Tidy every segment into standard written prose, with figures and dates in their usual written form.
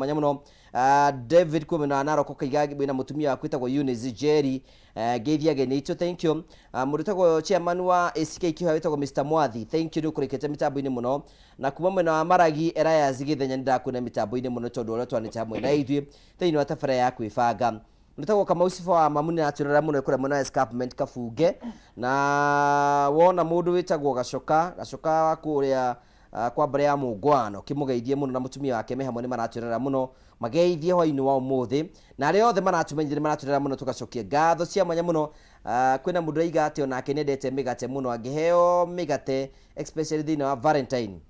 mwanya mũno. David kuma mwena wa Narok ũkaiga wĩna mũtumia waku wĩtagwo Eunice Jerry. Ngeithia ageni aitũ, thank you. Mũndũ wĩtagwo chairman wa ACK Kĩhoya wĩtagwo Mr Mwathi, thank you, nĩ ũkũrĩkĩte mĩtambo-inĩ mũno. Na kuma mwena wa Maragi Elias Gĩthenya, nĩ ndakuona mĩtambo-inĩ mũno tondũ ũrĩa twanĩte hamwe na ithuĩ thĩinĩ wa tabarĩra ya kwĩbanga. Nĩtagwo Kamau Sifa wa Mamu, nĩ aratwĩrora mũno kũrĩa mwena wa Escarpment Kabunge. Na wona mũndũ wĩtagwo Gacoka, Gacoka wa kũrĩa kwa mbarĩ ya Mũngwano, kĩmũgeithie mũno na mũtumia wake me hamwe, nĩ maratwĩrora mũno, mageithie hwainĩ wa ũmũthĩ. Na arĩa othe maratũmenyithia nĩ maratwĩrora mũno, tũgacokia ngatho cia mwanya mũno. Kwĩna mũndũ ũraiga atĩ onake nĩendete mĩgate mũno, angĩheo mĩgate especially thĩinĩ wa Valentine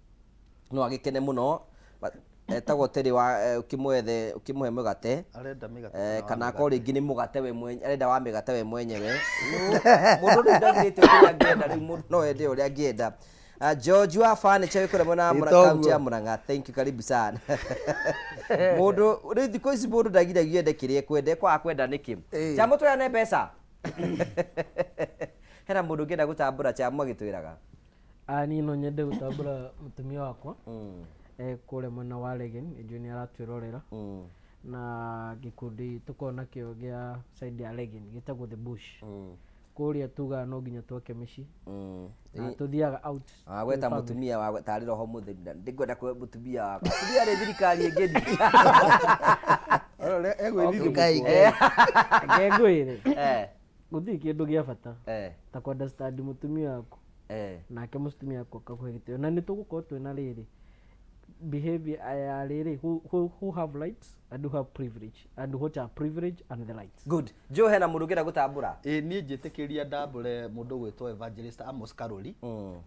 no agĩkene mũno. Etagwo Terry wa ũkĩmwethe ũkĩmũhe mũgate. Arenda mĩgate. Kana akorwo rĩngĩ nĩ mũgate we mwenyewe, arenda wa mĩgate we mwenyewe. Mũndũ rĩu ndagirĩtio kĩrĩa angĩenda, rĩu mũndũ no ende ũrĩa angĩenda. George wa furniture wĩ kũrĩa mwena wa Ĩ kaunti ya toguo. Murang'a, thank you, karibu sana. Mũndũ rĩu thikũ ici mũndũ ndagiragio ende kĩrĩa ekwenda, ekwaga kwenda nĩkĩ? Ĩ. Chamu tũheane mbeca. Hena mũndũ ũngĩenda gũtambũra? Chamu agĩtwĩraga. Ah, niĩ no nyende gũtambũra mũtumia wakwa kũrĩa mwena wa Regen, nĩnjũĩ nĩ aratwĩrorera, na gĩkundi tũkoragwo nakĩo gĩa side ya Regen gĩtagwo The Bush. Kũrĩa tugaga no nginya twake mĩciĩ na tũthiaga out Ah, gweta twĩ family. Mũtumia wa tarĩ roho mũtheru na ndingwenda kũhe mũtumia wakwa, mũtumia nĩ thirikari ĩngĩni. Reke ngwĩre, gũtirĩ kĩndũ gĩa bata ta kũ understand mũtumia waku nake mũtumia waku akakũhe gĩtĩo, na nĩ tũgũkorwo twĩna rĩrĩ behavior ya rĩrĩ who have rights and who have privilege and what are privilege and the rights. Good. Joe, hena mũndũ ũngĩenda gũtambũra? Ĩ, niĩ njĩtĩkĩria ndambũre mũndũ gwĩtwo Evangelist Amos Karori,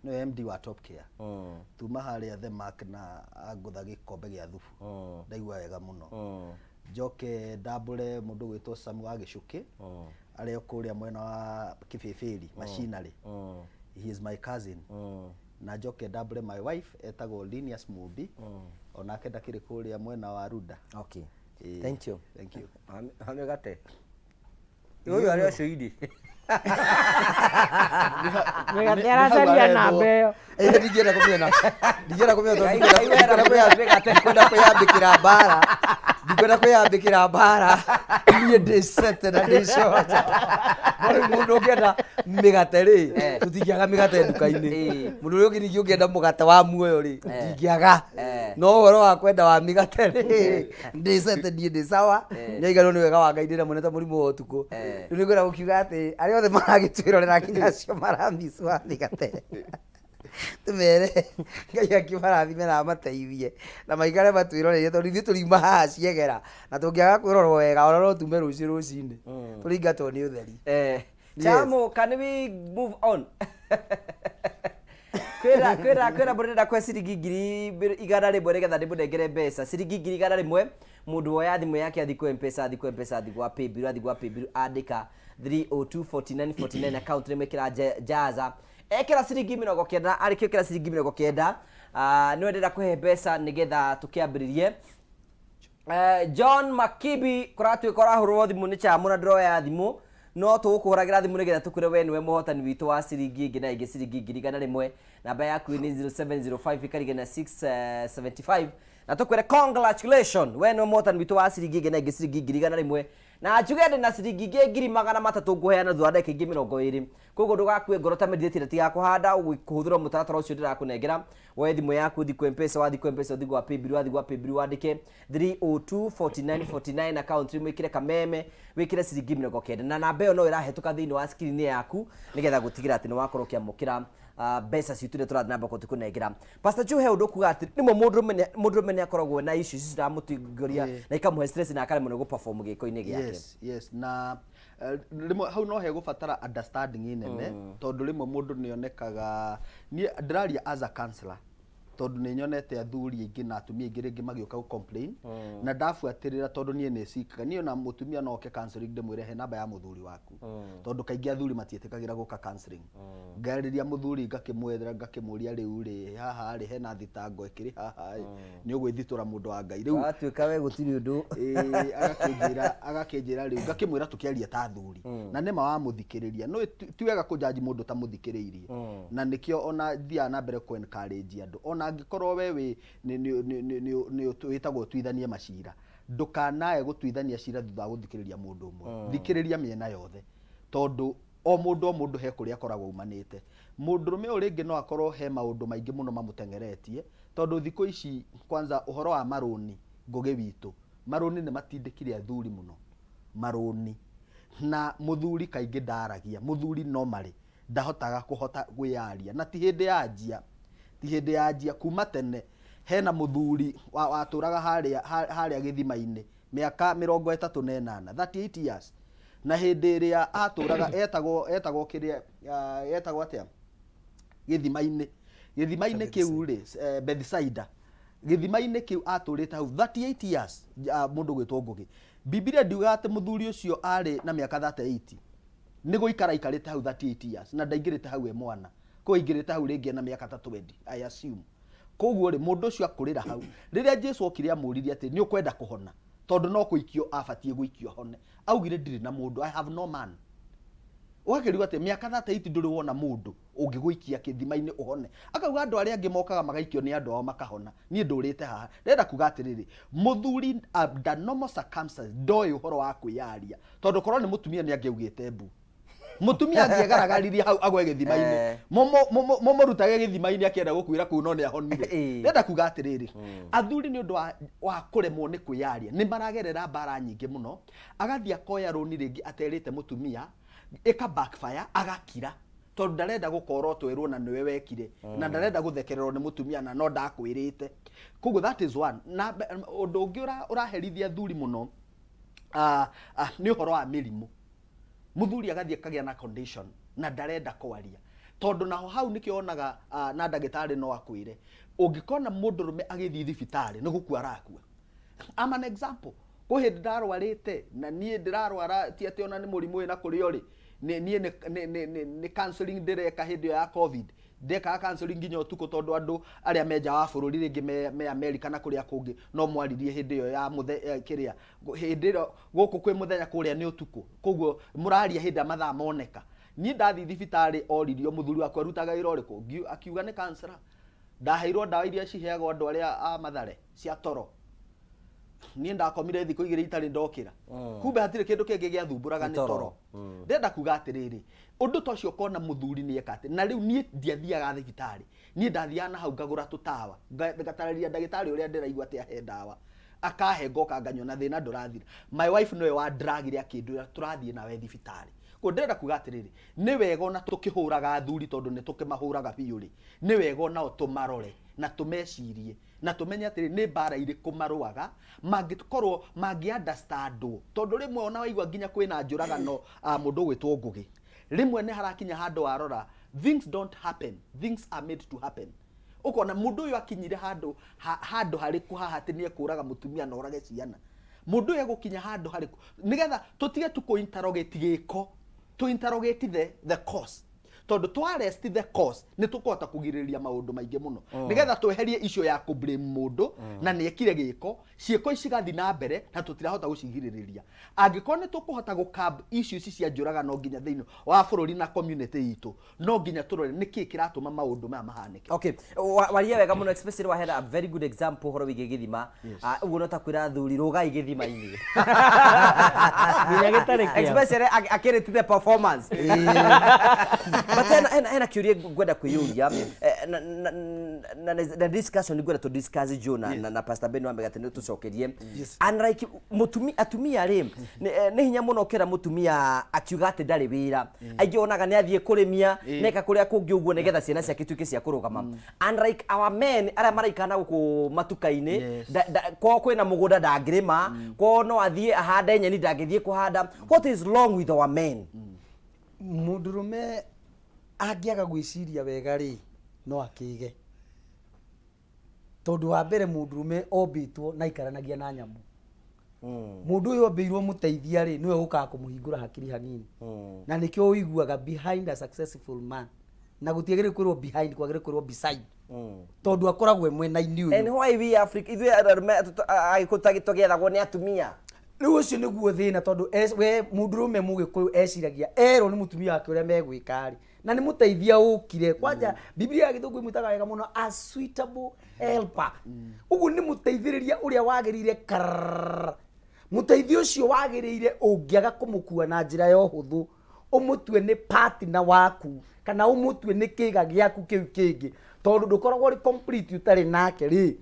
nĩwe MD wa Top Care. Tuma harĩa The Mark na angũtha gĩkombe gĩa thubu, ndaigua wega mũno. Njoke ndambũre mũndũ gwĩtwo Sam wa Gĩcũkĩ, arĩa o kũrĩa mwena wa Kĩbĩbĩri machinery, he is my cousin. Na njoke ndambũre my wife etagwo Linius Mumbi, onake ndakĩrĩ kũrĩa mwena wa Runda. Okay. Ĩĩ, Thank you. Thank you. Amĩgate ũyũ arĩ ũcio indi. Mĩgate aracaria namba ĩyo. Ĩĩ, ndingĩenda kũmĩona, ndingĩenda kũmĩona tondũ Ngai- ndikwenda Ngai wera mĩgate. ndikwenda kwĩyambĩkĩra mbara, ndikwenda kwĩyambĩkĩra mbara. Niĩ ndĩ sete na ndĩ coja, no rĩu mũndũ ũngĩenda mĩgate rĩ, tũtingĩaga mĩgate nduka-inĩ. Mũndũ ũrĩa ũngĩ ningĩ ũngĩenda mũgate wa muoyo rĩ, ndingĩaga. No ũhoro wa kwenda wa mĩgate rĩ, ndĩ sete, niĩ ndĩ sawa, nĩaiganwo nĩ wega wa Ngai, ndĩna monete mũrimũ wa ũtukũ. Rĩu nĩngwenda gũkiuga atĩ arĩa othe maragĩtwĩrorera, nginya acio maramiss wa mĩgate, tũmere Ngai akĩmarathime na amateithie na maikare matwĩroreire, tondũ ithuĩ tũriuma haha ciegera na tũngĩaga kwĩrorwo wega, ona no tume rũciũ rũcinĩ tũringatwo nĩ ũtheri. Yes. Chamu, can we move on? Kwĩra mũndũ ndĩrenda kũhe ciringi 100,000 nĩgetha ndĩmũnengere mbeca ciringi 100,000. Mũndũ woya thimũ yake, athi kwĩ Mpesa, athi kwĩ Mpesa, athi gwa paybill, athi gwa paybill, andĩka 3024949, account nĩ mwĩkĩra jaza, ekĩra ciringi 90. Arĩkia ĩkĩra ciringi 90. Ah, nĩwe ndĩrenda kũhe mbeca nĩgetha tũkĩambĩrĩrie. John Makibi, kũratuĩka ũrahũrwo thimũ nĩ Chamu na ndũroya thimũ, no tũgũkũhũragĩra thimũ nĩgetha tũkwĩre we nĩwe mũhotani witũ wa ciringi ĩngĩ na ĩngĩ, ciringi 100,000. Namba yaku nĩ 0705 ĩkarigania na 675, na tũkwĩre congratulation, we nĩwe mũhotani witũ wa ciringi ĩngĩ na ĩngĩ, ciringi 100,000. Na njuge ndĩ na ciringi ingĩ 300,000 ngũheana thutha wa ndagĩka ingĩ 20, koguo ndũgakue ngoro ta mĩrithĩti tiga kũhanda kũhũthĩra mũtaratara ũcio ndĩrakũnengera. Woe thimũ yaku, ũthiĩ kwĩ Mpesa, wathiĩ kwĩ Mpesa, ũthiĩ gwa paybill, wathiĩ gwa paybill, wandĩke 3024949, account wĩkĩre kameme, wĩkĩre ciringi 90, na namba ĩyo no ĩrahĩtũka thĩinĩ wa screen yaku nĩgetha gũtigĩra atĩ nĩ wakorwo ũkĩamũkĩra mbeca citũ iria tũrathiĩ na mbere tũkũnengera. Pastor Joe, he ũndũ kuga atĩ rĩmwe mũndũrũme nĩ akoragwo na issues ici ciramũtongoria na ikamũhe stress na akaremwo nĩ gũperform gĩko-inĩ gĩake. Yes, na rĩmwe hau no hegũbatara understanding nene, tondũ rĩmwe mũndũ nĩ onekaga, niĩ ndĩraria as a counselor, tondũ nĩ nyonete athuri aingĩ na atumia aingĩ rĩngĩ magĩũka gũ complain na ndabuatĩrĩra, tondũ niĩ nĩ cikaga, niĩ ona mũtumia no oke counseling, ndĩmwĩre he namba ya mũthuri waku, tondũ kaingĩ athuri matiĩtĩkagĩra gũka counseling. Ngarĩria mũthuri, ngakĩmwethera, ngakĩmũria, rĩu rĩ haha rĩ hena thitango ĩkĩrĩ haha ĩ, nĩ ũgwĩthitũra mũndũ wa Ngai rĩu. Watuĩka we gũtirĩ ũndũ. Ĩĩ, agakĩnjĩra rĩu ngakĩmwĩra tũkĩaria ta athuri, na nĩma wamũthikĩrĩria no ti wega kũjaji mũndũ tamũthikĩrĩirie, na nĩkĩo ona thiaga na mbere kũ encourage andũ ona Ona angĩkorwo we wĩ nĩ nĩ nĩ nĩ nĩ nĩ wĩtagwo ũtuithanie macira, ndũkanae gũtuithania cira thutha wa gũthikĩrĩria mũndũ ũmwe. Thikĩrĩria mĩena yothe, tondũ o mũndũ o mũndũ he kũrĩa akoragwo aumanĩte. Mũndũrũme ũyũ rĩngĩ no akorwo he maũndũ maingĩ mũno mamũteng'eretie, tondũ thikũ ici kwanza ũhoro wa marũni, Ngũgĩ witũ, marũni nĩ matindĩkire athuri mũno, marũni. Na mũthuri kaingĩ ndaragia, mũthuri normally ndahotaga kũhota kwĩyaria, na ti hĩndĩ ya njia, ti hĩndĩ ya njia, kuma tene hena mũthuri watũraga harĩa harĩa gĩthima-inĩ mĩaka 38, 38 years, na hĩndĩ ĩrĩa atũraga etagwo etagwo kĩrĩa etagwo atĩa gĩthima-inĩ, gĩthima-inĩ kĩu rĩ, Bethsaida, gĩthima-inĩ kĩu atũrĩte hau 38 years, mũndũ gwĩtwo Ngũgĩ. Bibilia ndiugaga atĩ mũthuri ũcio arĩ na mĩaka 38, nĩ gũikara aikarĩte hau 38 years, na ndaingĩrĩte hau e mwana, koguo aingĩrĩte hau rĩngĩ ena mĩaka ta 20, I assume. Koguo rĩ, mũndũ ũcio akũrĩra hau, rĩrĩa Jesu okire amũririe atĩ nĩ ũkwenda kũhona, tondũ no kũikio abatiĩ gũikio ahone, augire ndirĩ na mũndũ, I have no man. Ũgakĩrigwo atĩ mĩaka 38 ndũrĩ wona mũndũ ũngĩgũikia kĩthima-inĩ ũhone. Akauga andũ arĩa angĩ mokaga magaikio nĩ andũ ao makahona, niĩ ndũrĩte haha. Ndĩrenda kuga atĩrĩrĩ, mũthuri under normal circumstances ndoĩ ũhoro wa kwĩyaria, tondũ korwo nĩ mũtumia nĩ angĩaugĩte mbu. Mũtumia angĩegaragaririe hau agwe gĩthima-inĩ, mũmũrutage gĩthima-inĩ akĩenda gũkuĩra kũu no nĩ ahonire. Ndĩrenda kuga atĩrĩrĩ, athuri nĩ ũndũ wa kũremwo nĩ kwĩyaria, nĩ maragerera mbara nyingĩ mũno, agathiĩ akoya rũni rĩngĩ aterĩte mũtumia, ĩka backfire, agakira, tondũ ndarenda gũkorwo twerwo na nĩwe wekire, na ndarenda gũthekererwo nĩ mũtumia na no ndakwĩrĩte. Koguo that is one. Na ũndũ ũngĩ ũraherithia athuri mũno nĩ ũhoro wa mĩrimũ. Mũthuri agathiĩ akagĩa na condition na ndarenda kwaria, tondũ naho hau nĩkĩo wonaga na ndagĩtarĩ no akwĩre, ũngĩkona mũndũrũme agĩthiĩ thibitarĩ nĩ gũkua arakua. I'm an example. Kwĩ hĩndĩ ndarwarĩte, na niĩ ndĩrarwara ti atĩ ona nĩ mũrimũ wĩna kũrĩa ũrĩ, niĩ nĩ counseling ndĩreka hĩndĩ ĩyo ya COVID. Ndekaga counseling nginya ũtukũ, tondũ andũ arĩa me nja wa bũrũri rĩngĩ me America na kũrĩa kũngĩ no mwaririe hĩndĩ ĩyo ya kĩrĩa, hĩndĩ ĩyo gũkũ kwĩ mũthenya kũrĩa nĩ ũtukũ, koguo mũraria hĩndĩ ya mathaa moneka. Niĩ ndathiĩ thibitarĩ oririo mũthuri wakwa arutaga wĩra ũrĩkũ, akiuga nĩ counselor. Ndaheirwo ndawa iria ciheagwo andũ arĩa a Mathare cia toro. Niĩ ndakomire thikũ igĩrĩ itarĩ ndokĩra. Kumbe hatirĩ kĩndũ kĩngĩ gĩathumbũraga nĩ toro. Ndĩrenda kuga atĩrĩrĩ, ũndũ ta ũcio ũkona mũthuri nĩ eka atĩ, na rĩu niĩ ndiathiaga thibitarĩ, niĩ ndathiaga na hau ngagũra tũtawa, ngatarĩria ndagĩtarĩ ũrĩa ndĩraigua atĩ ahe ndawa, akahe ngoka nganyua na thĩna ndũrathira. My wife nĩwe wandragire akĩndwĩra tũrathiĩ nawe thibitarĩ. Koguo ndĩrenda kuga atĩrĩrĩ, nĩ wega ona tũkĩhũraga athuri tondũ nĩ tũkĩmahũraga biũ rĩ, nĩ wega onao tũmarore na tũmecirie na tũmenye atĩrĩ nĩ mbara irĩkũ marũaga mangĩkorwo mangĩ understandwo, tondũ rĩmwe ona waigua nginya kwĩna njũragano mũndũ ũgwĩtwo Ngũgĩ, rĩmwe nĩ harakinya handũ warora things don't happen, things are made to happen. Ũkona mũndũ ũyũ akinyire handũ handũ harĩkũ haha atĩ nĩ ekũraga mũtumia na orage ciana. Mũndũ ũyũ egũkinya handũ harĩkũ nĩgetha tũtige tu kũ interrogate gĩko, tũ interrogate the cause, tondũ twa arrest the cause nĩ tũkũhota kũgirĩrĩria maũndũ maingĩ mũno, nĩgetha tweherie issue ya kũ blame mũndũ na nĩ ekire gĩko, ciĩko ici cigathiĩ na mbere na tũtirahota gũcigirĩrĩria. Angĩkorwo nĩ tũkũhota gũ curb issue ici cia njũragano nginya thĩinĩ wa bũrũri na community itũ, no nginya tũrore nĩkĩ kĩratũma maũndũ maya mahanĩke. Okay, waria wega mũno, especially waheana a very good example ũhoro wĩgiĩ gĩthima. Ũguo no ta kwĩra athuri rũgai gĩthima-inĩ. Nginya gĩtarĩ kĩao. Especially akĩrĩti the performance. But hena kĩũria ngwenda kwĩyũria, na discussion ngwenda tũ discuss Joe na Pastor Ben wa Megate nĩ tũcokerie. Unlike atumia rĩ, nĩ hinya mũno ũkĩra mũtumia akiuga atĩ ndarĩ wĩra. Aingĩ wonaga nĩ athiĩ kũrĩmia, neka kũrĩa kũngĩ ũguo nĩgetha ciana ciake ituĩke cia kũrũgama. Unlike our men arĩa maraikara na gũkũ matuka-inĩ, kwao kwĩna mũgũnda ndangĩrĩma, kwao no athiĩ ahande nyeni ndangĩthiĩ kũhanda. What is wrong with our men? Mũndũrũme angĩaga gwĩciria wega rĩ, no akĩge. Tondũ wa mbere mũndũrũme ombĩtwo na aikaranagia na nyamũ. Mũndũ ũyũ ombĩirwo mũteithia rĩ, nĩwe ũkaga kũmũhingũra hakiri hanini. Na nĩkĩo ũiguaga behind a successful man. Na gũtiagĩrĩire kwĩrwo behind, kwagĩrĩire kwĩrwo beside. Tondũ akoragwo e mwena-inĩ ũyũ. And why we Africa, ithuĩ arũme Agĩkũyũ tũgĩethagwo nĩ atumia? Rĩu ũcio nĩguo thĩna, tondũ we mũndũrũme Mũgĩkũyũ eciragia erwo nĩ mũtumia wake ũrĩa megwĩka rĩ, Na nĩ mũteithia ũkire kwanja. Biblia ya Gĩthũngũ ĩmwĩtaga wega mũno, a suitable helper. Ũguo nĩ mũteithĩrĩria ũrĩa wagĩrĩire karrrr. Mũteithia ũcio wagĩrĩire, ũngĩaga kũmũkua na njĩra ya ũhũthũ, ũmũtue nĩ partner waku kana ũmũtue nĩ kĩga gĩaku kĩu kĩngĩ, tondũ ndũkoragwo ũrĩ complete ũtarĩ nake rĩ,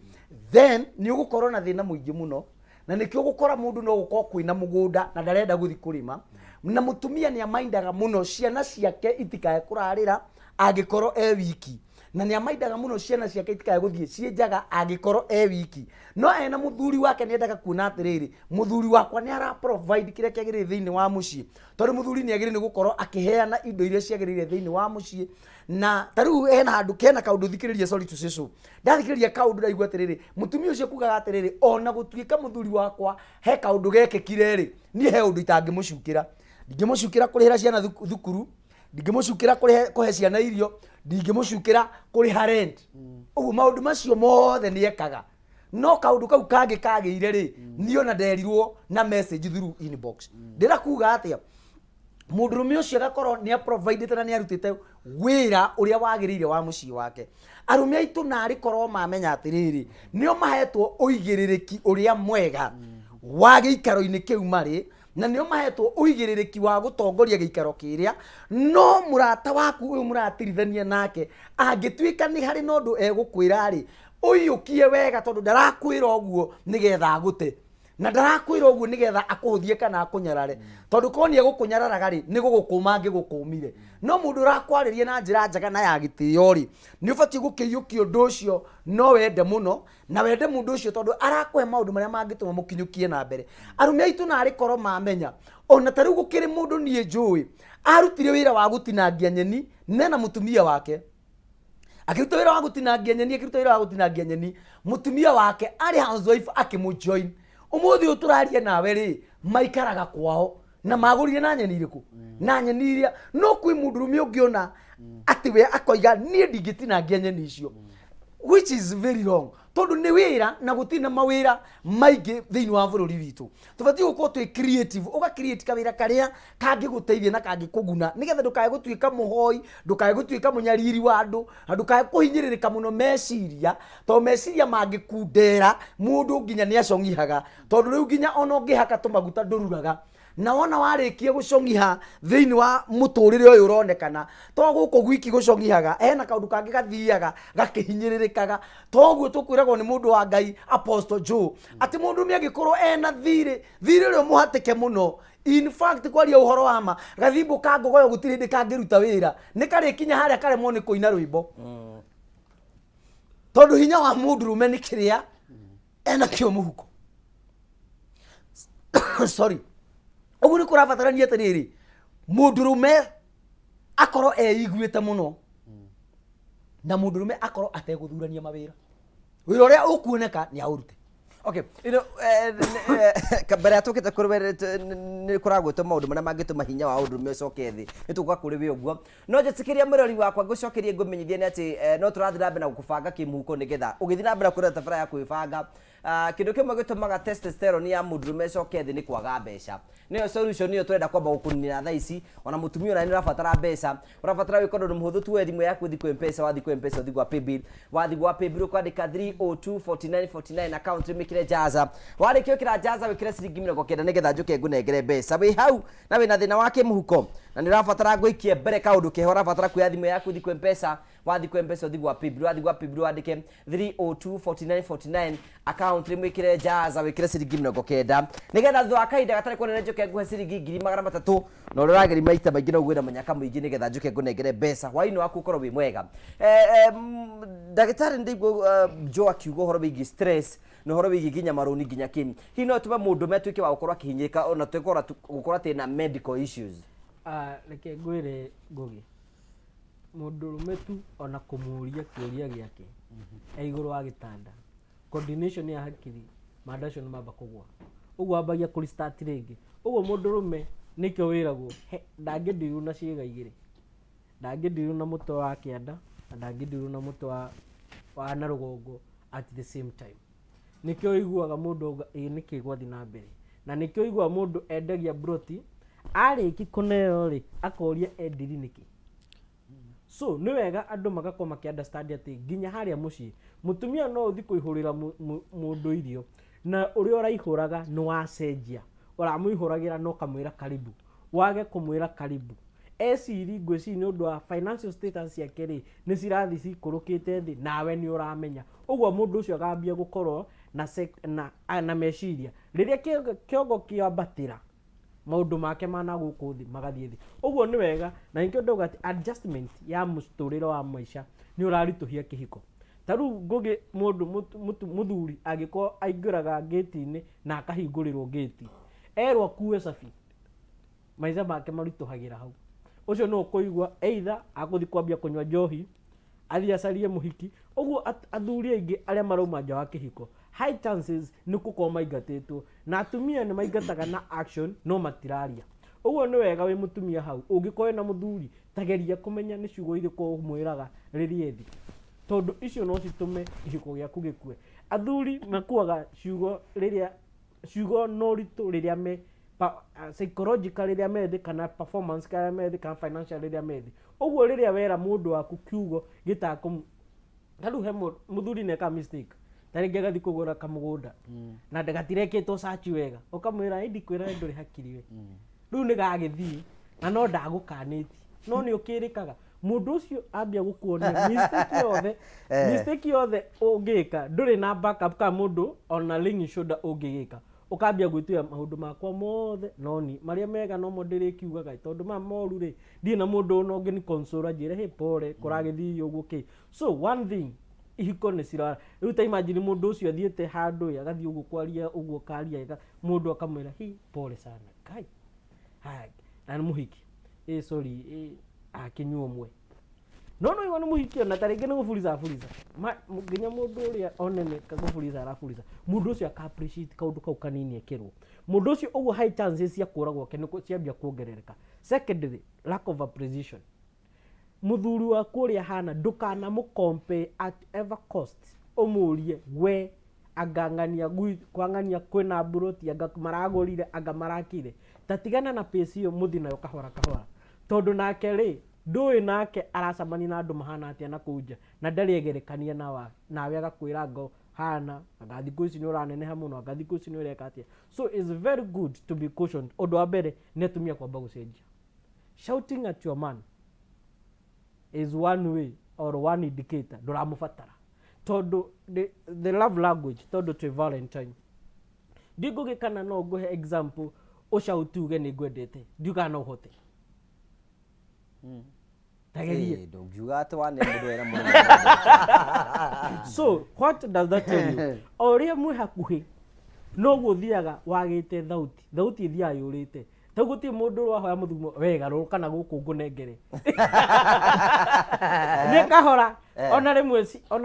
then nĩ ũgũkorwo na thĩna mũingĩ mũno. Na nĩkĩo ũgũkora mũndũ no gũkorwo kwĩna mũgũnda na ndarenda gũthiĩ kũrĩma, na mũtumia nĩ amaindaga mũno ciana ciake itikae kũrarĩra angĩkorwo e wiki, na nĩ amaindaga mũno ciana ciake itikae gũthiĩ ciĩ njaga angĩkorwo e wiki. No ena mũthuri wake, nĩ endaga kuona atĩrĩrĩ, mũthuri wakwa nĩ ara provide kĩrĩa kĩagĩrĩire thĩinĩ wa mũciĩ, tondũ mũthuri nĩ agĩrĩire nĩ gũkorwo akĩheana indo iria ciagĩrĩire thĩinĩ wa mũciĩ. Na ta rĩu hena handũ kena kaũndũ thikĩrĩria, sorry to say so, ndathikĩrĩria kaũndũ ndaigua atĩrĩrĩ, mũtumia ũcio kugaga atĩrĩrĩ, ona gũtuĩka mũthuri wakwa he kaũndũ gekĩkire rĩ, niĩ he ũndũ itangĩmũcukĩra. Ndingĩmũcukĩra kũrĩhĩra ciana thukuru, ndingĩmũcukĩra kũhe ciana irio, ndingĩmũcukĩra kũrĩha rent. Ũguo maũndũ macio mothe nĩ ekaga, no kaũndũ kau kangĩ kagĩire rĩ, niĩ ona nderirwo na message through inbox. Ndĩra kuga atĩa, mũndũrũme ũcio agakorwo nĩ aprovidĩte na nĩ arutĩte wĩra ũrĩa wagĩrĩire wa mũciĩ wake. Arũme aitũ narĩ korwo mamenya atĩrĩrĩ, nĩo mahetwo ũigĩrĩrĩki ũrĩa mwega wa gĩikaro-inĩ kĩu marĩ, na nĩo mahetwo ũigĩrĩrĩki wa gũtongoria gĩikaro kĩrĩa. No mũrata waku ũyũ mũratirithania nake angĩtuĩka nĩ harĩ na ũndũ egũkwĩra rĩ, ũiyũkie wega, tondũ ndarakwĩra ũguo nĩgetha agũte, na ndarakwĩra ũguo nĩgetha akũhũthie kana akũnyarare, tondũ korwo nĩ egũkũnyararaga rĩ, nĩ gũgũkũma angĩgũkũmire. No mũndũ ũrakwarĩria na njĩra njega na ya gĩtĩo rĩ, nĩ ũbatiĩ gũkĩiyũkia ũndũ ũcio. No wende mũno na wende mũndũ ũcio, tondũ arakũhe maũndũ marĩa mangĩtũma mũkinyũkie na mbere. Arũme aitũ narĩ korwo mamenya, ona ta rĩu gũkĩrĩ mũndũ niĩ njũĩ arutire wĩra wa gũtinangia nyeni nena mũtumia wake, akĩruta wĩra wa gũtinangia nyeni, akĩruta wĩra wa gũtinangia nyeni, mũtumia wake arĩ housewife akĩmũjoin. Ũmũthĩ ũyũ tũraria nawe rĩ, maikaraga kwao na magũrire na nyeni irĩkũ? Na nyeni iria. No kwĩ mũndũrũme ũngĩona atĩ we akoiga, niĩ ndingĩtinangia nyeni icio, which is very wrong, tondũ nĩ wĩra na gũtirĩ na mawĩra maingĩ thĩinĩ wa bũrũri witũ. Tũbatiĩ gũkorwo twĩ creative, ũga create kawĩra karĩa kangĩgũteithia na kangĩkũguna, nĩgetha ndũkae gũtuĩka mũhoi, ndũkae gũtuĩka mũnyariri wa andũ, na ndũkae kũhinyĩrĩrĩka mũno meciria, tondũ meciria mangĩkundera mũndũ nginya nĩ acong'ihaga, tondũ rĩu nginya ona ũngĩhaka tũmaguta ndũruraga. Na wona warĩkia gũcong'iha thĩinĩ wa mũtũrĩre ũyũ ũronekana to gũkũ gwiki gũcong'ihaga, hena kaũndũ kangĩ gathiaga gakĩhinyĩrĩrĩkaga. Toguo tũkwĩragwo nĩ mũndũ wa Ngai Apostle Joe atĩ mũndũ angĩkorwo ena thirĩ, thirĩ ũrĩa mũhatĩke mũno, in fact, kwaria ũhoro wa ma, gathimbo ka ngogoyo gũtirĩ hĩndĩ kangĩruta wĩra, nĩ karĩkinya harĩa karemwo nĩ kũina rwĩmbo, tondũ hinya wa mũndũrũme nĩ kĩrĩa enakĩo mũhuko. Sorry. Ũguo nĩ kũrabatarania atĩrĩrĩ, mũndũrũme akorwo eiguĩte mũno, na mũndũrũme akorwo ategũthurania mawĩra, wĩra ũrĩa ũkuoneka nĩ aũrute. Okay, mbere ya tũkĩte kũrĩ we, nĩ kũragwĩtwo maũndũ marĩa mangĩtũma hinya wa ũndũrũme ũcoke thĩ, nĩ tũgũka kũrĩ we ũguo. No njĩtĩkĩria mũrori wakwa ngũcokerie, ngũmenyithie nĩ atĩ no tũrathiĩ na mbere na gũkũbanga kĩmũhuko, nĩgetha ũgĩthiĩ na mbere kũrĩa tabara ya kwĩbanga. Kĩndũ kĩmwe gĩtũmaga testosterone ya mũndũrũme ĩcoke thĩ nĩ kwaga mbeca. Nĩyo solution ĩyo tũrenda kwamba gũkũninĩra thaa ici. Ona mũtumia ona nĩ ũrabatara mbeca, ũrabatara gwĩka ũndũ mũhũthũ tu, woe thimũ yaku, ũthiĩ kwĩ Mpesa. Wathiĩ kwĩ Mpesa, ũthiĩ gwa paybill. Wathiĩ gwa paybill, ũkwandĩka 3024949, account ũmĩkĩre Jaza. Warĩkia gwĩkĩra Jaza, wĩkĩre ciringi 90, nĩgetha njũke ngũnengere mbeca. Wĩ hau na wĩna thĩna wa kĩmũhuko na nĩ ũrabatara ngũikie mbere kaũndũ keho, ũrabatara kuoya thimũ yaku, ũthiĩ kwĩ Mpesa. Wathiĩ kwĩ Mpesa, ũthiĩ gwa paybill. Wathiĩ gwa paybill, wandĩke 3024949, account rĩmwĩkĩre Jaza, wĩkĩre ciringi 90, nĩgetha thutha wa kahinda gatarĩ kũnene njũke nguhe ciringi 300,000. Na ũrĩa ũrageria maita maingĩ no ũgũe na mũnyaka mũingĩ, nĩgetha njũke ngũnengere mbeca hwaĩ-inĩ waku ũkorwo wĩ mwega. Ndagĩtarĩ, nĩ ndaigua Joe akiuga ũhoro wĩgiĩ stress na ũhoro wĩgiĩ nginya marũni, nginya kĩ hihi no ĩtũme mũndũ atuĩke wa gũkorwo akĩhinyĩrĩka, ona tũkorwo gũkorwo atĩ na medical issues? Ah, reke ngwĩre Ngũgĩ, mũndũrũme tu ona kũmũria kĩũria gĩake e igũrũ wa gĩtanda, coordination ya hakiri manda acio nĩ mamba kũgwa, ũguo ambagia kũ restart rĩngĩ. Ũguo mũndũrũme nĩkĩo wĩragwo ndangĩndirwo na ciĩga igĩrĩ, ndangĩndirwo na mũtwe wa kĩanda na ndangĩndirwo na mũtwe wa na rũgongo at the same time. Nĩkĩo ũiguaga mũndũ auga ĩ nĩkĩ gwathiĩ na mbere, na nĩkĩo ũiguaga mũndũ endagia mburoti, arĩki kũneo rĩ, akoria endiri nĩkĩ. So nĩ wega andũ magakorwo makĩ understand atĩ nginya harĩa mũciĩ mũtumia no ũthiĩ kũihũrĩra mũndũ irio na ũrĩa ũraihũraga nĩ wacenjia, ũramũihũragĩra na ũkamwĩra karibu, wage kũmwĩra karibu eciri ngwĩciria nĩ ũndũ wa financial status ciake rĩ, nĩ cirathiĩ cikũrũkĩte thĩ nawe nĩ ũramenya. Ũguo mũndũ ũcio akambia gũkorwo na, na, na meciria rĩrĩa kĩongo kĩambatĩra maũndũ make ma na gũkũ thĩ magathiĩ thĩ. Ũguo nĩ wega na nĩkĩo ndauga atĩ adjustment ya mũtũrĩre wa maica nĩ ũraritũhia kĩhiko. Ta rĩu Ngũgĩ mũndũ mũthuri angĩkorwo aingĩraga ngĩti-inĩ na akahingũrĩrwo ngĩti, erwo akue cabi, maica make maritũhagĩra hau. Ũcio nĩwe ũkũigua either agũthiĩ kwambia kũnyua njohi, athiĩ acarie mũhiki. Ũguo athuri aingĩ arĩa marauma nja wa kĩhiko, high chances nĩ gũkorwo maingatĩtwo. Na atumia nĩ maingataga na action no matiraria. Ũguo nĩ wega wĩ mũtumia hau, ũngĩkorwo wĩna mũthuri, ta geria kũmenya nĩ ciugo irĩkũ ũmwĩraga rĩrĩa ethĩ. Tondũ icio no citũme kĩhiko gĩaku gĩkue. Athuri makuaga ciugo rĩrĩa ciugo na ũritũ rĩrĩa me psychological rĩrĩa me thĩ kana performance rĩrĩa me thĩ kana financial rĩrĩa me thĩ. Ũguo rĩrĩa wera mũndũ waku kiugo gĩtakũ ta rĩu he mũthuri nĩ ekaga mistake, ta rĩngĩ agathiĩ kũgũra kamũgũnda na gatirekĩtwo search wega, ũkamwĩra ĩ ndikwĩra we ndũrĩ hakiri we, rĩu nĩ gagĩthiĩ na no ndagũkanĩtie no nĩ ũkĩrĩkaga. Mũndũ ũcio ambia gũkuonia mistake yothe, mistake yothe ũngĩka ndũrĩ na backup kana mũndũ ona ring shoulder ũngĩgĩka, ũkambia gwĩtuĩra maũndũ makwa mothe no ni marĩa mega nomo ndĩrĩkiugaga, tondũ maya moru rĩ ndirĩ na mũndũ ona ũngĩ ni console anjĩre hey pole kũragĩthiĩ ũguo kĩ. So one thing, ihiko nĩ cira rĩu ta imagine mũndũ ũcio athiĩte handũ ĩ agathiĩ ũguo kwaria ũguo karia mũndũ akamwĩra hi pole sana kai haya na nĩ mũhiki ĩ sorry ĩ akĩnyua ũmwe no no igua nĩ mũhiki ona ta rĩngĩ nĩ gũburica aburica nginya mũndũ ũrĩa onene gũburica araburica mũndũ ũcio aka appreciate kaũndũ kau kanini ekĩrwo mũndũ ũcio ũguo high chances cia kũra gwake nĩ ciambia kuongerereka. Secondly, lack of appreciation. Mũthuri waku ũrĩa ahana ndũkanamũ compare at ever cost, ũmũrie we anga ng'ania kwa ng'ania kwĩna mburoti anga maragũrire anga marakire, ta tigana na pace ĩyo mũthiĩ nayo kahora kahora, tondũ nake rĩ ndũĩ nake aracemania na andũ mahana atĩa na kũu nja na ndarĩ egerekania nawe agakwĩra ngo hana anga thikũ ici nĩ ũraneneha mũno anga thikũ ici nĩ ũreka atĩa. So it's very good to be cautioned. Ũndũ wa mbere nĩ atumia kwamba gũcenjia. Shouting at your man is one way or one indicator ndũramũbatara, tondũ the love language, tondũ twĩ Valentine ndingũgĩ kana no ngũhe example ũshout uge nĩ ngwendete, ndiugaga no ũhote tagerie. Ndũngiuga atĩ wane mũndũ wera mũno. So what does that tell you? O ũrĩa mwĩ hakuhĩ noguo ũthiaga wagĩte thauti, thauti ĩthiaga yũrĩte. Tau gũtirĩ mũndũ ũrahoya mũthumo wega rũka na gũkũ ngũnengere nĩ kahora, ona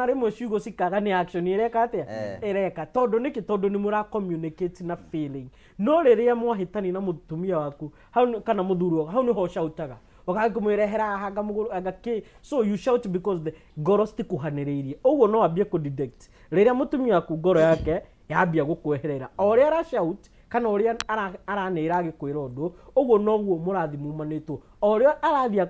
rĩmwe ciugo cikaga nĩ action ĩreka atĩa ĩreka, tondũ nĩkĩ? Tondũ nĩ mũra communicate na feeling. No rĩrĩa mwahĩtania na mũtumia waku hau kana mũthuri waku, hau nĩho ũcautaga ũgathiĩ kũmwĩrehera haha anga mũgũrũ anga kĩ. So you shout because the ngoro citikuhanĩrĩirie. Ũguo no ambie kũ detect rĩrĩa mũtumia waku ngoro yake yambia gũkweherera, o ũrĩa ara shout kana ũrĩa aranĩra agĩkwĩra ũndũ ũguo noguo mũrathi mumanĩtwo, o ũrĩa arathiĩ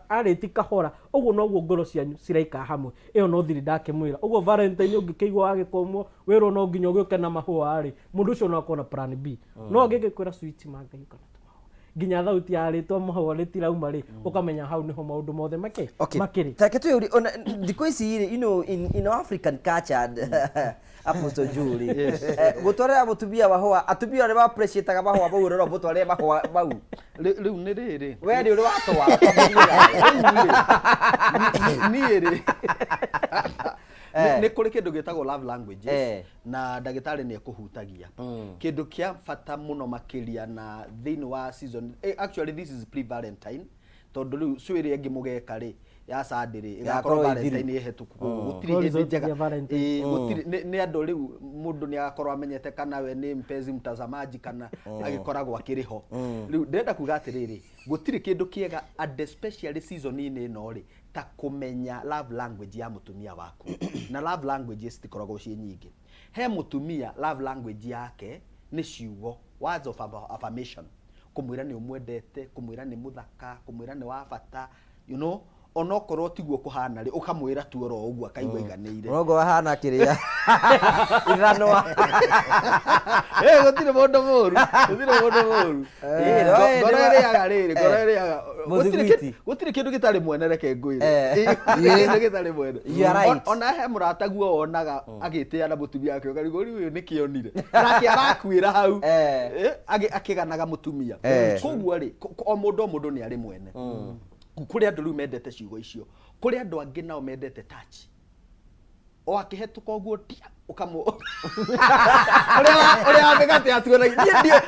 arĩti kahora ũguo noguo ngoro cianyu ciraikara hamwe. Ĩyo no thiri ndakĩmwĩra ũguo Valentine ũngĩkĩigua wagĩkũmwo wĩrwo no nginya ũgĩũke na mahũa rĩ, mũndũ ũcio no akorwo na plan B, no angĩgĩkwĩra sweet mangai ũka na tũmahũa nginya thauti ya rĩtwa mahũa rĩtirauma rĩ, ũkamenya hau nĩho maũndũ mothe makĩ makĩrĩ. Take tuyũri ona thikũ ici rĩ, in our African culture, Apostle Julie, gũtwarĩra mũtumia mahũa, atumia arĩa ma appreciate mahũa mau rĩrĩa mũtwarĩre mahũa mau. Rĩu nĩ rĩrĩ. We nĩ ũrĩ watwara? Niĩ rĩ, nĩ kũrĩ kĩndũ gĩtagwo love languages na ndagĩtarĩ nĩ ekũhutagia kĩndũ kĩa bata mũno makĩria na thĩinĩ wa season, actually this is pre Valentine, tondũ rĩu show ĩrĩa ĩngĩ mũgeka rĩ ya Sunday rĩ ĩgakorwo Ĩgakorwo ĩthiru. Valentine ĩhetũku, koguo gũtirĩ No hĩndĩ result njega cia Valentine. Ĩĩ, gũtirĩ nĩ andũ rĩu mũndũ nĩ agakorwo amenyete kana we nĩ mpenzi mtazamaji kana agĩkoragwo akĩrĩ ho. Rĩu ndĩrenda kuga atĩrĩrĩ, gũtirĩ kĩndũ kĩega and especially season-inĩ ĩno rĩ ta kũmenya love language ya mũtumia waku, na love languages citikoragwo ciĩ nyingĩ. He mũtumia love language yake nĩ ciugo, words of affirmation, kũmwĩra nĩ ũmwendete, kũmwĩra nĩ mũthaka, kũmwĩra nĩ wa bata. Onokorwo tiguo kũhana rĩ, ũkamwĩra tu oro ũguo akaigua aiganĩire. Mũrongo ahana kĩrĩa ithanwa. Eh, gũtirĩ mũndũ mũru, gũtirĩ mũndũ mũru. Eh, no, Ngoro ĩrĩaga rĩrĩ, ngoro ĩrĩaga Mũthiguiti. Gũtirĩ kĩndũ gĩtarĩ mwene, reke ngwĩre. Eh. Gũtirĩ kĩndũ gĩtarĩ mwene. You are right. Ona he mũrataguo wonaga agĩtĩa na mũtumia wake, ũkarigwo rĩu ũyũ nĩkĩ onire nake arakuĩra hau. Eh. Akĩganaga mũtumia. Koguo rĩ, o mũndũ nĩ arĩ mwene. Kũrĩ andũ rĩu mendete ciugo icio, kũrĩ andũ angĩ nao mendete touch, o akĩhetũka ũguo tia ũkamũ ũrĩa wa mĩgate atuonagia niĩ.